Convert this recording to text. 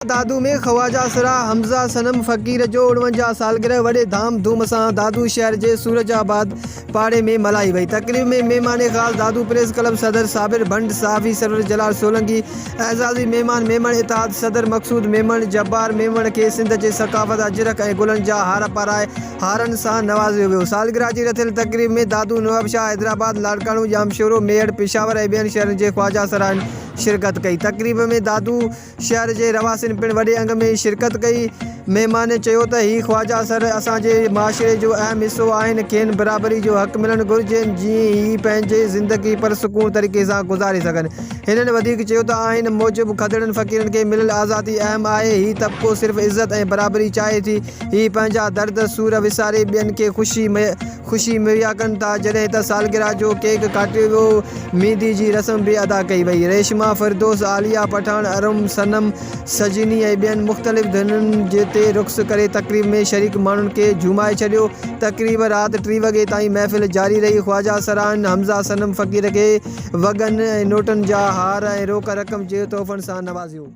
دادو ۾ خواجه سرا حمزه صنم فقير جو 49 سالگرهه وڏي ڌام ڌوم سان دادو شهر جي سورج آباد پاڙي ۾ ملهائي وئي. تقريب ۾ مهمان خاص دادو پريس ڪلب صدر صابر ڀنڊ، صحافي سرور جلال سولنگي، اعزازي مهمان ميمڻ اتحاد صدر مقصود ميمڻ، جبار ميمڻ کي سنڌ جي ثقافت اجرڪ ۽ گلن جا هار پارائي هارن سان نوازيو ويو. سالگرهه جي رٿيل تقريب ۾ دادو، نوابشاهه، حيدرآباد، لاڙڪاڻو، ڄامشورو، ميهڙ، پشاور ۽ ٻين شهرن جي خواجه سرائن شرڪت ڪئي. تقريب ۾ دادو شهر جي رهواسين پڻ وڏي انگ ۾ شرڪت ڪئي. مهمان چيو ته هي خواجه سر اسان جي معاشري جو اهم حصو آهن، کين برابري جو حق ملڻ گهرجي جيئن هي پنهنجي زندگي پرسڪون طريقي سان گذاري سگهن. هنن وڌيڪ چيو ته آئين موجب کدڙن فقيرن کي مليل آزادي اهم آهي، هي طبقو صرف عزت ۽ برابري چاهي ٿي، هي پنهنجا درد سور وساري ٻين کي خوشي خوشي مهيا ڪن ٿا، جڏهن ته سالگرهه جو ڪيڪ ڪاٽيو ويو، ميندي جي رسم به ادا ڪئي وئي. ريشما، فردوس، عاليه پٺاڻ، ارم، صنم، سجني ۽ ٻين مختلف ڌنن تي رقص ڪري تقريب ۾ شريڪ ماڻهن کي جهومائي ڇڏيو. تقريب رات ٽي وڳي تائين محفل جاري رهي. خواجه سرائن حمزه صنم فقير کي وڳن ۽ نوٽن جا هار ۽ روڪ رقم جي تحفن سان نوازيو.